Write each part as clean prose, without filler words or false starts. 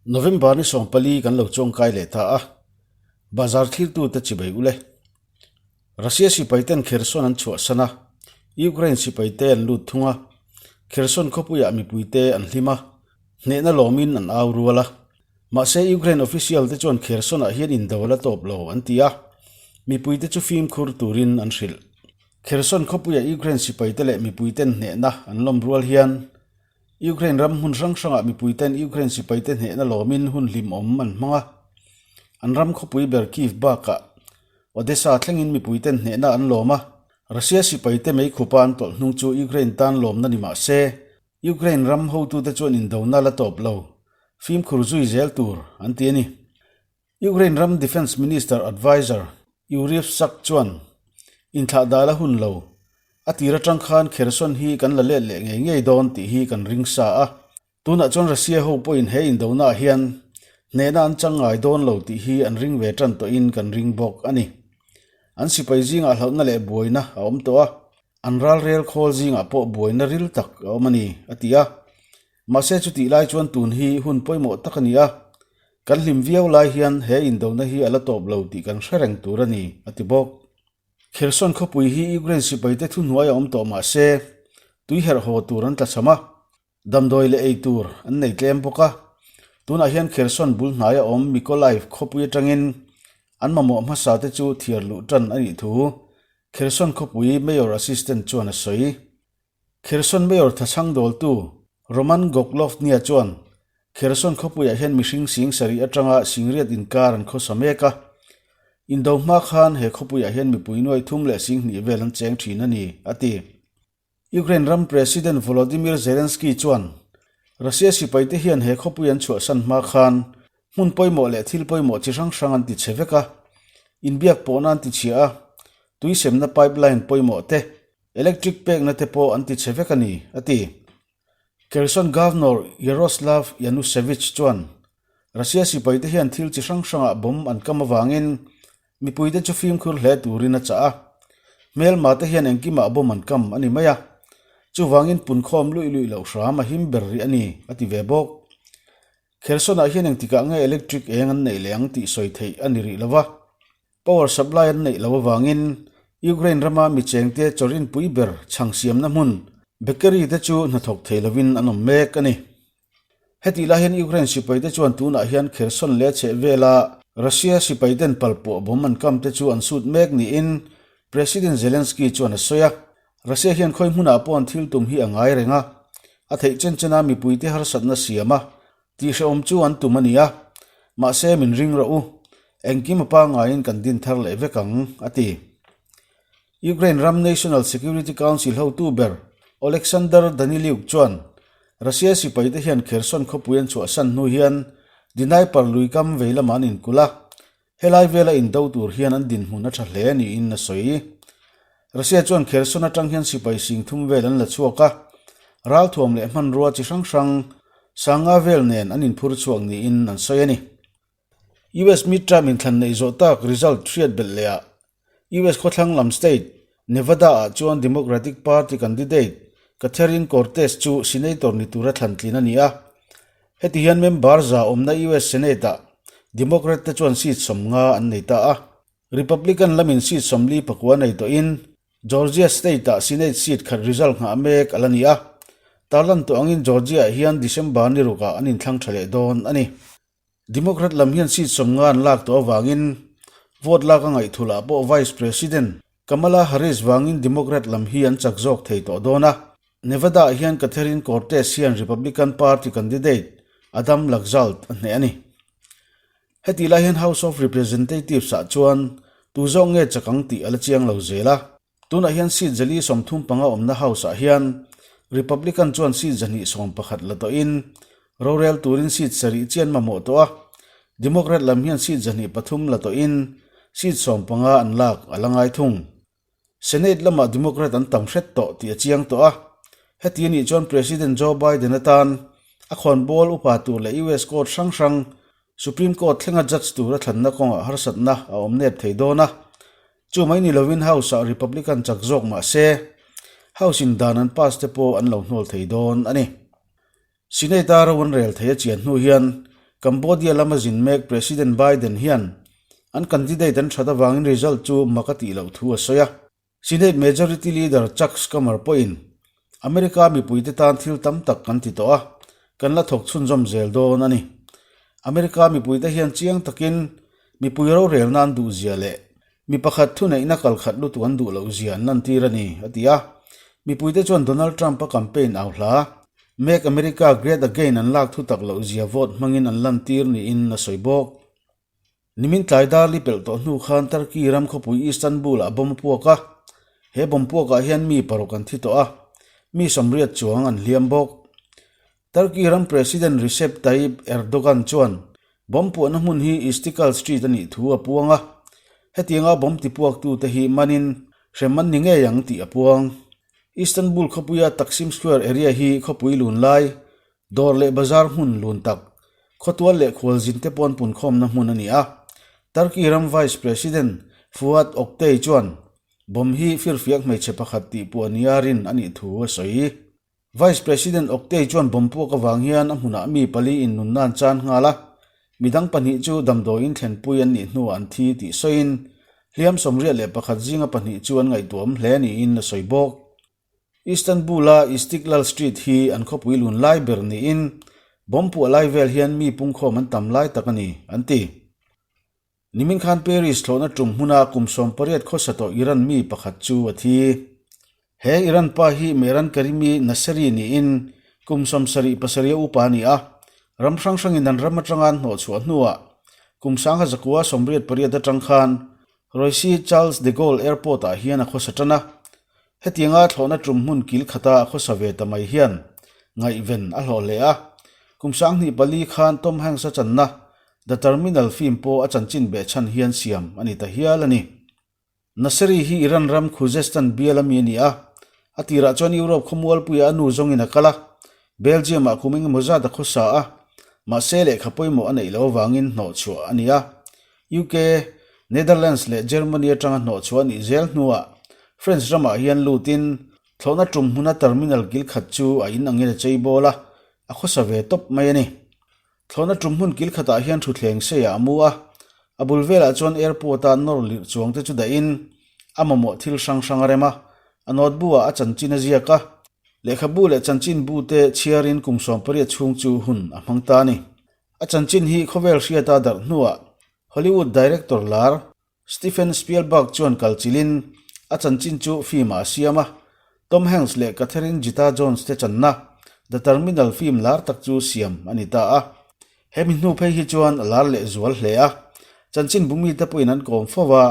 November ni 14 kan lo chuangkai leh ta a, bazar thlirtute chibai ule. Russia sipaiten Kherson an chhuahsan a, Ukraine sipaite an lut thung a, Kherson khawpuiah mipuite an hlim a, hnehna lawmin an au rual a. Mahse Ukraine official te chuan Kherson-ah hian indo a la tawp lo an ti a, mipuite chu fimkhur turin an hrilh. Kherson khawpuia Ukraine sipaite leh mipuiten hnehna an lawm rual hian Ukraine ram hmun hrang hrangah mipuiten Ukraine sipaite hnehna lawmin hun hlimawm an hmang a. An ram khawpui ber Kyiv bakah Odesa thlengin mipuiten hnehna an lawm a, Russia sipaite meikhupa an tawlh hnung chu Ukraine tan lawmna ni mah se, Ukraine ram hotute chuan indona la tawp lo, fimkhur zui zel tur an ti a ni. Ukraine ram Defence Minister Adviser Yuriy Sak chuan, Inthlah dal a hun lo, a tir atang khan Kherson hi kan la let leh ngei ngei dawn tih hi kan ring sa a. Tunah chuan Russia ho pawhin he indonaah hian hnehna an chang ngai dawn lo tih hi an ring ve tan tawhin kan ring bawk a ni. An sipai zingah hlauhna leh buaina a awm tawh a, an ralrel khawl zingah pawh buaina ril tak a awm a ni, a ti a. Mahse chutih lai chuan tun hi hun pawimawh tak a ni a, kan hlim viau lai hian he indona hi a la tawp lo tih kan hre reng tur a ni, a ti bawk. Kherson khawpui hi Ukraine sipaite thuhnuai a awm tawh mah se, tui herh haw tur an tlachham a, damdawi leh ei tur an nei tlem bawk a. Tunah hian Kherson bul hnaia awm Mykolaiv khawpui atangin an mamawh hmasa te chu thiar luh tan a nih thu Kherson khawpui Mayor Assistant chuan a sawi. Kherson Mayor thachhang dawltu Roman Goklovnia chuan Kherson khawpuiah hian mihring sing sarih atanga singriat inkar an khawsa mek a. Indo hma khan he khawpuiah hian mipui nuai thum leh sing hnih vel an cheng thin a ni, a ti. Ukraine ram President Volodymyr Zelensky chuan Russia sipaite hian he khawpui an chhuahsan hma khan hmun pawimawh leh thil pawimawh chi hrang hrang an ti chhe vek a, inbiak pawhna an ti chhia a, tuisemna pipeline pawimawh te, electric pekna te pawh an ti chhe vek a ni, a ti. Kherson Governor Yaroslav Yanushevych chuan Russia sipaite hian thil chi hrang hrangah bomb an kam avangin Mipuite chu fimkhur hle turin a chah a, hmelma te hian engkimah bomb an kam a ni mai a, chuvangin punkhawm luih luih loh hram a him ber rih a ni, a ti ve bawk. Kherson-ah hian engtikah nge electric eng an neih leh ang tih sawi theih a ni rih lo va, power supply an neih loh avangin Ukraine rama mi chengte chawrinpui ber chhang siamna hmun bakery te chu hnathawk thei lovin an awm mek a ni. Hetih lai hian Ukraine sipaite chuan tunah hian Kherson leh chheh vela Russia sipaiten palpawh bomb an kam te chu an sut mek niin President Zelensky chuan a sawi a. Russia hian khawi hmunah pawh an thil tum hi a ngai reng a, a theih chen chena mipuite harsatna siam a, tihhrehawm chu an tum a ni a. Mahse min ring rawh u, engkim a pangaiin kan din thar leh vek ang, a ti. Ukraine ram National Security Council hotu ber Oleksandr Danyliuk chuan Russia sipaite hian Kherson khawpui an chhuahsan hnu hian Dnieper lui kam vei lamah an inkulh a, helai vela indo tur hian an dinhmun a tha hle niin a sawi. Russia chuan Kherson atang hian sipai sing thum vel an la chhuak a, ralthuam leh hmanrua chi hrang hrang sanga vel nen an inphur chhuak niin an sawi a ni. US midterm inthlan neih zawh tak result hriat belh leh ah US khawthlang lam state, Nevada-ah chuan Democratic Party candidate Catherine Cortez chu senator ni tura thlan tlin a ni a. Heti hian member za awmna US Senate-ah Democrat te chuan seat 50 an nei ta a. Republican lamin seat 44 nei tawhin Georgia state-ah Senate seat khat result nghah mek a la ni a. Tarlan tawh angin Georgia-ah hian December ni rukah an inthlang tha leh dawn a ni. Democrat lam hian seat 50 an lak tawh avangin vote lak a ngaihthulh ah pawh Vice President Kamala Harris vangin Democrat lam hi an chak zawk thei tawh dawn a. Nevada-ah hian Catherine Cortez hian Republican Party candidate Adam Laxalt a hneh a ni. Hetih lai hian House of Representatives-ah chuan tu zawk nge chak ang tih a la chiang lo zel a. Tunah hian seat 435 awmna House-ah hian Republican chuan seat 211 la tawhin rorel turin seat sarih chian mamawh tawh a, Democrat lam hian seat 203 la tawhin seat 15 an lak a la ngai thung. Senate lamah Democrat an tam hret tawh tih a chiang tawh a, heti a nih chuan President Joe Biden atan a khawnbawl upa tur leh US court hrang hrang Supreme Court thlenga judge tura thlanna kawngah harsatna a awm nep thei dawn a. Chu mai ni lovin House-ah Republican chak zawk mah se, House-in dan an pass te pawh an lo hnawl thei dawn a ni. Senate-a ro an rel thei a chian hnu hian. Cambodia lama zin mek President Biden hian an candidate an that avangin result chu mak a tih loh thu a sawi a. Senate Majority Leader Chuck Schumer pawhin America mipuite tan thil tam tak kan ti tawh a, kan la thawk chhunzawm zel dawn a ni. America mipuite hian chiang takin mipui rorel nan duhzia leh Mi pakhat thuneihna kal khat lutuk an duh loh zia an lantir a ni, a ti a. Mipuite chuan Donald Trump-a campaign au hla, Make America Great Again an lak thu tak loh zia vote hmangin an lantir niin a sawi bawk. Nimin tlai dar li pelh tawh hnu khan Turkey ram khawpui Istanbul-ah bomb a puak a. He bomb puakah hian mi paruk an thi tawh a, mi 80 chuang an hliam bawk. Turkey ram President Recep Tayyip Erdogan chuan bomb puahna hmun hi Istiklal Street a nih thu a puang a, hetianga bomb tipuaktute hi manin hrem an ni ngei ang tih a puang. Istanbul khawpuia Taksim Square area hi khawpui lun lai, dawr leh bazar hmun lun tak, khawtual leh khualzinte pawn punkhawmna hmun a ni a. Turkey ram Vice President Fuat Oktay chuan bomb hi firfiak hmeichhe pakhat tihpuah nia rin a nih thu a sawi. Vice President Oktay chuan bomb puak avang hian a hmunah mi pali in nunna an chan nghal a, midang pahnih chu damdawiin thlenpui an nih hnuah an thi tih sawiin hliam 81 zinga pahnih chu an ngaihtuahawm hle niin a sawi bawk. Istanbul-a Istiklal Street hi an khawpui lun lai ber niin bomb puah lai vel hian mi pungkhawm an tam lai tak a ni, an ti. Nimin khan Paris thlawhna tum hmuna kum 18 khawsa tawh Iran mi pakhat chu a thi. He Iran pa hi Mehran Karimi Nasseri niin kum 77 a upa a ni a, ram hrang hrangin an ram atanga an hnawhchhuah hnuah kum 1988 atang khan Roissy Charles de Gaulle Airport-ah hian a khawsa tan a. Hetianga thlawhna tum hmun kil khata a khawsa ve ta mai hian ngaihven a hlawh hle a. Kum 2004 khan Tom Hanks a channa The Terminal film pawh a chanchin behchhan hian siam a ni ta hial a ni. Nasseri hi Iran ram Khuzestan bial ami a ni a, a tirah chuan Europe khawmualpuiah a nu zawngin a kal a, Belgium-ah kum engemaw zat a khawsa a, mahse lehkha pawimawh a neih loh avangin hnawhchhuah a ni a. UK, Netherlands leh Germany atanga hnawhchhuah a nih zel hnuah French ramah hian lutin thlawhna tum hmuna terminal kil khat chu a in angin a chei bawl a, a khawsa ve tawp mai a ni. Thlawhna tum hmun kil khatah hian thutthleng seiah a mu a, a bul velah chuan airport-a nawr lirh chuang te chu dahin a mamawh thil hrang hrang a rem a, a notebook ah a chanchin a ziak a, lehkhabu leh chanchinbu te chhiarin kum 18 chhung chu hun a hmang ta a ni. A chanchin hi khawvel hriata darh hnuah Hollywood director lar Stephen Spielberg chuan kal chilhin a chanchin chu film-ah a siam a, Tom Hanks leh Catherine Zeta-Jones te channa The Terminal film lar tak chu siam a ni ta a. Hemi hnu phei hi chuan a lar leh zual hle a, chanchin bumite pawhin an kawm fo a,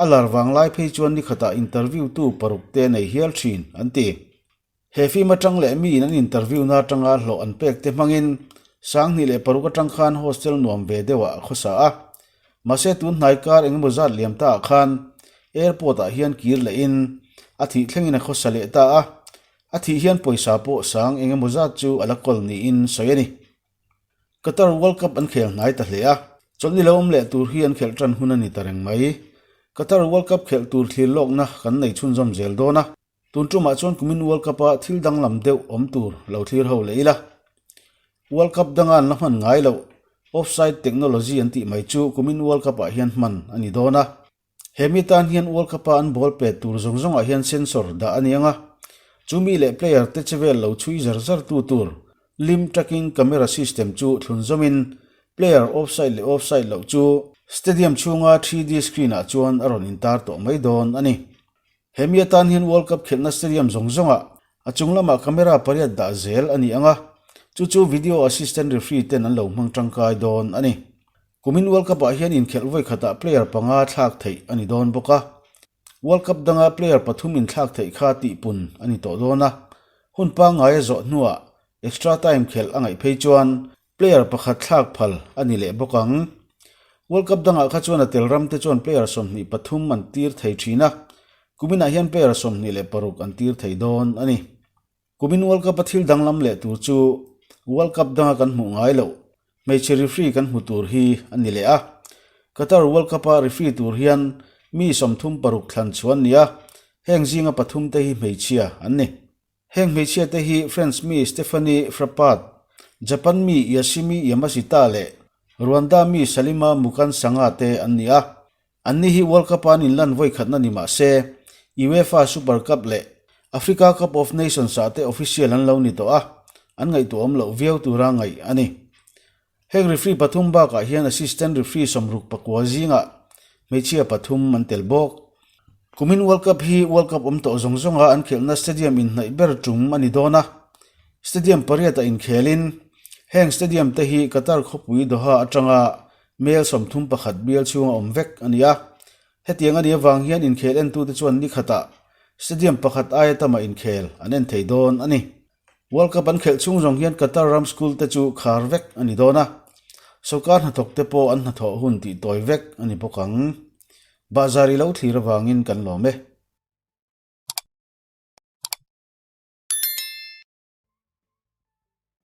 a lar vang lai phei chuan nikhatah interview tu paruk te nei hial thin an ti. He film atang leh miin an interview na atanga hlawh an pek te hmangin 2006 atang khan hostel nuam ve deuhah a khawsa a. Mahse tun hnai kar engemaw zat liam ta ah khan airport ah hian kir lehin a thih thlengin a khawsa leh ta a. A thih hian pawisa pawh sang engemaw zat chu a la kawl niin sawi a ni. Qatar World Cup an khel hnai ta hle a, chawlhni lo awm leh tur hi an khelh tan hun a ni ta reng mai. Qatar World Cup khelh tur thlir lawkna kan nei chhunzawm zel dawn a. Tun tumah chuan kumin World Cup-a thil danglam deuh awm tur lo thlir ho leh ila. World Cup danga an la hman ngai loh, offside technology an tih mai chu kumin World Cup-ah hian hman a ni dawn a. He mi tan hian World Cup-a an ball pet tur zawng zawngah hian sensor dah a ni ang a. Chu mi leh player te chevel lo chhui zar zar tu tur limb tracking camera system chu thlun zawmin player offside leh offside loh chu stadium chhunga 3D screen-ah chuan a rawn intar tawh mai dawn a ni. Hemi atan hian World Cup khelhna stadium zawng zawngah a chung lamah camera pariat dah zel a ni ang a, chu chu video assistant referee ten an lo hmang tangkai dawn a ni. Kumin World Cup ah hian inkhelh vawi khatah player panga thlak theih a ni dawn bawk a, World Cup danga player pathum inthlak theih kha tihpun a ni tawh dawn a, hun pangngai a zawh hnuah extra time khelh a ngaih phei chuan Player pakhat thlak phal a ni leh bawk ang. World Cup dangah kha chuan a tel ram te chuan player 23 an tir thei thin a, kuminah hian player 26 an tir thei dawn a ni. Kumin World Cup a thil danglam leh tur chu World Cup danga kan hmuh ngai loh hmeichhe referee kan hmu tur hi a ni leh a. Qatar World Cup a referee tur hian mi 36 thlan chhuan ni a, heng zinga pathum te hi hmeichhia an ni. Heng hmeichhia te hi French mi Stephanie Frappart, Japan mi Yoshimi Yamashita leh. Rwanda mi Salima Mukansanga te an ni a. Anni hi World Cup-a an inlan vawi khatna ni mah se, UEFA Super Cup leh Africa Cup of Nations-ah te official an lo ni tawh a, an ngaihtuahawm loh viau tura ngaih a ni. Heng referee pathum bakah hian assistant referee 64 zingah hmeichhia pathum an tel bawk. Kumin World Cup hi World Cup awm tawh zawng zawnga an khelhna stadium inhnaih ber tum a ni dawn a. Stadium pariatah inkhelin heng stadium te hi Qatar khawpui Doha atanga mel 31 bial chhunga awm vek a ni a. Hetiang a nih avang hian inkhel entute chuan ni khatah stadium pakhat aia tama inkhel an en thei dawn a ni. World Cup an khelh chhung zawng hian Qatar ram school te chu khar vek a ni dawn a, sawrkar hnathawk te pawh an hnathawh hun tih tawi vek a ni bawk ang. Bahzar i lo thlir avangin kan lawm e.